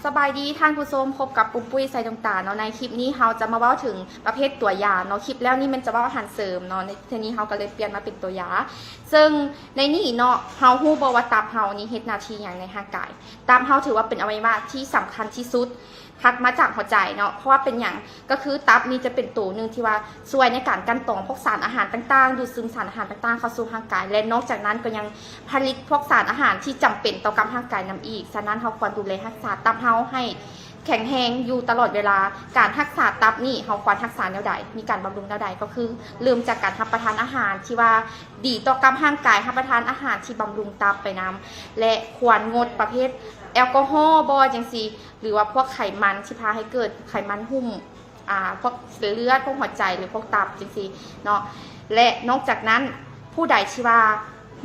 ສະບາຍດີທ່ານຜູ້ຊົມ, ພົບກັບປຸ້ມປຸ້ຍ ໄຊດົງຕາເນາະ. ໃນຄລິບນີ້ເຮົາຈະມາເວົ້າເຖິງປະເພດຕົວຢາເນາະ. ຄລິບແລ້ວນີ້ແມ່ນຈະເວົ້າອາຫານເສີມເນາະ, ໃນເທື່ອນີ້ເຮົາກໍເລີຍປ່ຽນມາເປັນຕົວຢາ. ເຊິ່ງໃນນີ້ເນາະ, ເຮົາຮູ້ບໍ່ວ່າຕັບເຮົານີ້ເຮັດໜ້າທີ່ຫຍັງໃນຮ່າງກາຍ? ຕັບເຮົາຖືວ່າເປັນອະໄວຍະວະທີ່ສຳຄັນທີ່ສຸດ ຖັດມາຈາກຫົວໃຈເນາະ. ເພາະວ່າເປັນຫຍັງ? ກໍຄືຕັບນີ້ຈະເປັນໂຕໜຶ່ງທີ່ວ່າຊ່ວຍໃນການກັ່ນຕອງພວກສານອາຫານຕ່າງໆ, ດູດຊຶມສານອາຫານຕ່າງໆເຂົ້າສູ່ຮ່າງກາຍ ແລະ ນອກຈາກນັ້ນກໍຍັງຜະລິດພວກສານອາຫານທີ່ຈຳເປັນຕໍ່ກັບຮ່າງກາຍນຳອີກ. ສະນັ້ນເຮົາຄວນດູແລຮັກສາຕັບເຮົາໃຫ້ແຂງແຮງຢູ່ຕະຫຼອດເວລາ. ການຮັກສາຕັບນີ້ເຮົາຄວນຮັກສາແນວໃດ? ມີການບຳລຸງແນວໃດ? ກໍຄືເລີ່ມຈາກການຮັບປະທານອາຫານທີ່ວ່າດີຕໍ່ກັບຮ່າງກາຍ, ຮັບປະທານອາຫານທີ່ບຳລຸງຕັບໄປນຳ ແລະ ຄວນງົດປະເພດແອລກໍຮໍບໍ ຈັ່ງຊີ້ ຫຼືວ່າພວກໄຂມັນທີ່ພາໃຫ້ເກີດໄຂມັນຫຸ້ມ ອ່າ ພວກເສັ້ນເລືອດ, ພວກຫົວໃຈ ຫຼືພວກຕັບຈັ່ງຊີ້ເນາະ. ແລະ ນອກຈາກນັ້ນ ຜູ້ໃດທີ່ວ່າ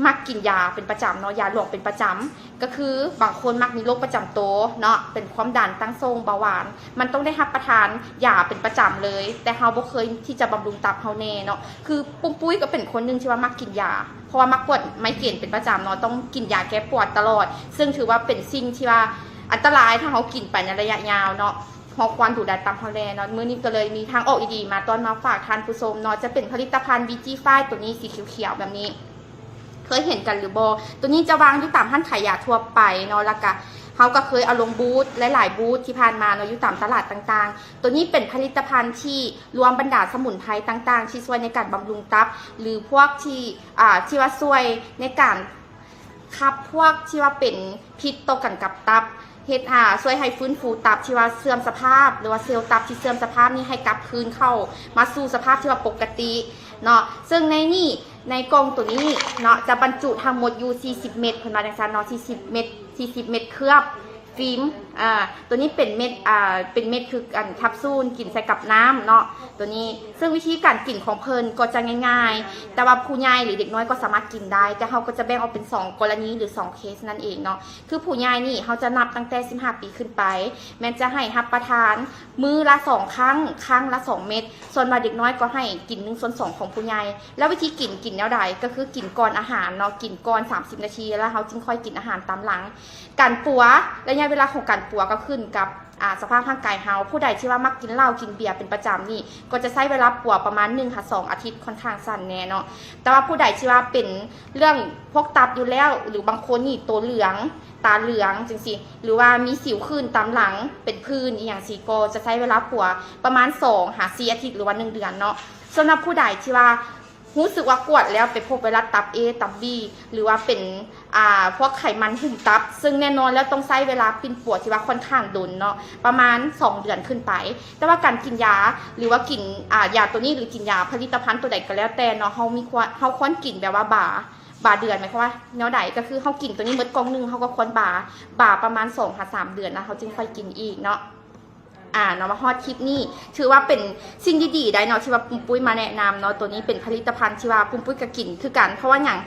ມັກກິນຢາເປັນປະຈຳເນາະ, ຢາຫຼວງເປັນປະຈຳ, ກໍຄືບາງຄົນມັກມີໂລກປະຈຳໂຕເນາະ, ເປັນຄວາມດັນ, ຕັ້ງສົ່ງ, ເບົາຫວານ, ມັນຕ້ອງໄດ້ຮັບປະທານຢາເປັນປະຈຳເລີຍ. ແຕ່ເຮົາບໍ່ເຄີຍທີ່ຈະບຳລຸງຕັບເຮົາແນ່ເນາະ. ຄືປຸ້ມປຸ້ຍກໍເປັນຄົນໜຶ່ງທີ່ວ່າມັກກິນຢາ, ເພາະວ່າມັກກວດໄມເກຣນເປັນປະຈຳເນາະ, ຕ້ອງກິນຢາແກ້ປວດຕະຫຼອດ, ເຊິ່ງຖືວ່າເປັນສິ່ງທີ່ວ່າອັນຕະລາຍ ຖ້າເຮົາກິນໄປໃນໄລຍະຍາວເນາະ. ເຮົາຄວນດູແລຕັບເຮົາແນ່ເນາະ. ມື້ນີ້ກໍເລີຍມີທາງອອກດີໆມາຕ້ອນມາຝາກທ່ານຜູ້ຊົມເນາະ, ຈະເປັນຜະລິດຕະພັນ ວີຈີ ຟາຍ ໂຕນີ້ ສີຂຽວໆແບບນີ້ ເຄີຍເຫັນກັນຫຼືບໍ່? ໂຕນີ້ຈະວາງຢູ່ຕາມຮ້ານຂາຍຢາທົ່ວໄປເນາະ, ແລ້ວກະເຮົາກໍເຄີຍເອົາລົງບູດຫຼາຍໆບູດທີ່ຜ່ານມາເນາະ, ຢູ່ຕາມຕະຫຼາດຕ່າງໆ. ໂຕນີ້ເປັນຜະລິດຕະພັນທີ່ລວມບັນດາສະໝຸນໄພຕ່າງໆ ທີ່ຊ່ວຍໃນການບຳລຸງຕັບ ຫຼືພວກທີ່ ອ່າ ທີ່ວ່າຊ່ວຍໃນການຂັບພວກທີ່ວ່າເປັນພິດຕໍ່ກັນກັບຕັບ, ເຮັດ ອ່າ ຊ່ວຍໃຫ້ຟື້ນຟູຕັບທີ່ວ່າເສື່ອມສະພາບ ຫຼືວ່າເຊວຕັບທີ່ເສື່ອມສະພາບນີ້ໃຫ້ກັບຄືນເຂົ້າມາສູ່ສະພາບທີ່ວ່າປົກກະຕິເນາະ. ເຊິ່ງໃນນີ້ ໃນກ່ອງໂຕນີ້ເນາະ ຈະບັນຈຸທັງໝົດຢູ່ສີ່ສິບເມັດ, ເພິ່ນວ່າຈັ່ງຊັ້ນເນາະ, ສີ່ສິບເມັດ, ສີ່ສິບເມັດເຄືອບ ຟິມ ອ່າ ໂຕນີ້ເປັນເມັດ ອ່າ ເປັນເມັດຄືອັນແຄັບຊູນ ກິນໃສ່ກັບນ້ຳເນາະ ໂຕນີ້. ເຊິ່ງວິທີການກິນຂອງເພິ່ນກໍຈະງ່າຍໆ, ແຕ່ວ່າຜູ້ໃຫຍ່ ຫຼື ເດັກນ້ອຍກໍສາມາດກິນໄດ້, ແຕ່ເຮົາກໍຈະແບ່ງອອກເປັນສອງກໍລະນີ ຫຼື ສອງເຄສນັ້ນເອງເນາະ. ຄືຜູ້ໃຫຍ່ນີ້ເຮົາຈະນັບຕັ້ງແຕ່ສິບຫ້າປີຂຶ້ນໄປ ແມ່ນຈະໃຫ້ຮັບປະທານມື້ລະສອງຄັ້ງ, ຄັ້ງລະສອງເມັດ. ສ່ວນວ່າເດັກນ້ອຍກໍໃຫ້ກິນໜຶ່ງສ່ວນສອງຂອງຜູ້ໃຫຍ່. ແລ້ວວິທີກິນ ກິນແນວໃດ? ກໍຄືກິນກ່ອນອາຫານເນາະ, ກິນກ່ອນສາມສິບນາທີ ແລ້ວເຮົາຈຶ່ງຄ່ອຍກິນອາຫານຕາມຫຼັງ. ການປົວ ໄລຍະເວລາຂອງການປົວກໍຂຶ້ນກັບ ອ່າ ສະພາບຮ່າງກາຍເຮົາ. ຜູ້ໃດທີ່ວ່າມັກກິນເຫຼົ້າກິນເບຍເປັນປະຈຳນີ້ ກໍຈະໃຊ້ເວລາປົວປະມານໜຶ່ງຫາສອງອາທິດ, ຄ່ອນຂ້າງສັ້ນແນ່ເນາະ. ແຕ່ວ່າຜູ້ໃດທີ່ວ່າເປັນເລື່ອງພວກຕັບຢູ່ແລ້ວ ຫຼື ບາງຄົນນີ້ໂຕເຫຼືອງ ຕາເຫຼືອງຈັ່ງຊີ້ ຫຼືວ່າມີສິວຂຶ້ນຕາມຫຼັງ ເປັນຜື່ນອີ່ຫຍັງຊີ້ ກໍຈະໃຊ້ເວລາປົວປະມານສອງຫາສີ່ອາທິດ ຫຼືວ່າໜຶ່ງເດືອນເນາະ. ສຳລັບຜູ້ໃດທີ່ວ່າ ຮູ້ສຶກວ່າກວດແລ້ວໄປພົບໄວຣັສຕັບເອ ຕັບບີ ຫຼືວ່າເປັນ ອ່າ ພວກໄຂມັນຫຸ້ມຕັບ, ເຊິ່ງແນ່ນອນແລ້ວຕ້ອງໃຊ້ເວລາປິ່ນປົວທີ່ວ່າຄ່ອນຂ້າງດົນເນາະ, ປະມານສອງເດືອນຂຶ້ນໄປ. ແຕ່ວ່າການກິນຢາ ຫຼືວ່າກິນ ອ່າ ຢາໂຕນີ້ ຫຼືກິນຢາຜະລິດຕະພັນໂຕໃດກໍແລ້ວແຕ່ເນາະ, ເຮົາມີຄວນ ເຮົາຄວນກິນແບບວ່າບາ ບາເດືອນ ໝາຍຄວາມວ່າແນວໃດ? ກໍຄືເຮົາກິນໂຕນີ້ໝົດກ່ອງໜຶ່ງ ເຮົາກໍຄວນບາ ບາປະມານສອງຫາສາມເດືອນນະ ເຮົາຈຶ່ງຄ່ອຍກິນອີກເນາະ. ອ່າ ເນາະ ມາຮອດຄລິບນີ້ ຖືວ່າເປັນສິ່ງດີໆໄດເນາະ ທີ່ວ່າປຸ້ມປຸ້ຍມາແນະນຳເນາະ. ໂຕນີ້ເປັນຜະລິດຕະພັນທີ່ວ່າປຸ້ມປຸ້ຍກໍກິນຄືກັນ. ເພາະວ່າຫຍັງ?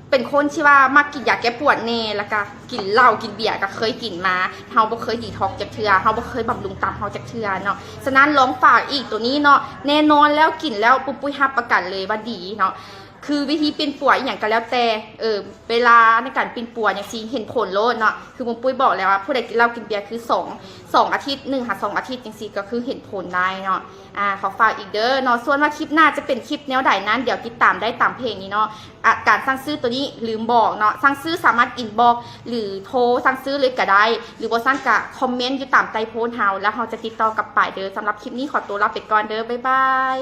ເປັນຄົນທີ່ວ່າມັກກິນຢາແກ້ປວດແນ່ ແລ້ວກະກິນເຫຼົ້າກິນເບຍກໍເຄີຍກິນມາ, ເຮົາບໍ່ເຄີຍດີທັອກຈັກເທື່ອ, ເຮົາບໍ່ເຄີຍບຳລຸງຕັບເຮົາຈັກເທື່ອເນາະ. ສະນັ້ນລອງຝາກອີກໂຕນີ້ເນາະ, ແນ່ນອນແລ້ວກິນແລ້ວປຸ້ມປຸ້ຍຮັບປະກັນເລີຍວ່າດີເນາະ. ຄືວິທີປິ່ນປົວອີ່ຫຍັງກໍແລ້ວແຕ່ ເອີ ເວລາໃນການປິ່ນປົວຈັ່ງຊີ້ເຫັນຜົນໂລດເນາະ. ຄືປຸ້ມປຸ້ຍບອກແລ້ວວ່າ ຜູ້ໃດກິນເຫຼົ້າກິນເບຍຄືສອງ ສອງອາທິດ ໜຶ່ງຫາສອງອາທິດຈັ່ງຊີ້ ກໍຄືເຫັນຜົນໄດ້ເນາະ. ອ່າ ຂໍຝາກອີກເດີເນາະ. ສ່ວນວ່າຄລິບໜ້າຈະເປັນຄລິບແນວໃດນັ້ນ ດຽວຕິດຕາມໄດ້ຕາມເພຈນີ້ເນາະ. ອ່າ ການສັ່ງຊື້ໂຕນີ້ລືມບອກເນາະ, ສັ່ງຊື້ສາມາດອິນບັອກ ຫຼື ໂທສັ່ງຊື້ເລີຍກໍໄດ້ ຫຼື ບໍ່ຊັ້ນກໍຄອມເມັນຢູ່ຕາມໃຕ້ໂພສເຮົາ ແລ້ວເຮົາຈະຕິດຕໍ່ກັບໄປເດີ. ສຳລັບຄລິບນີ້ຂໍຕົວລາໄປກ່ອນເດີ, ບາຍບາຍ.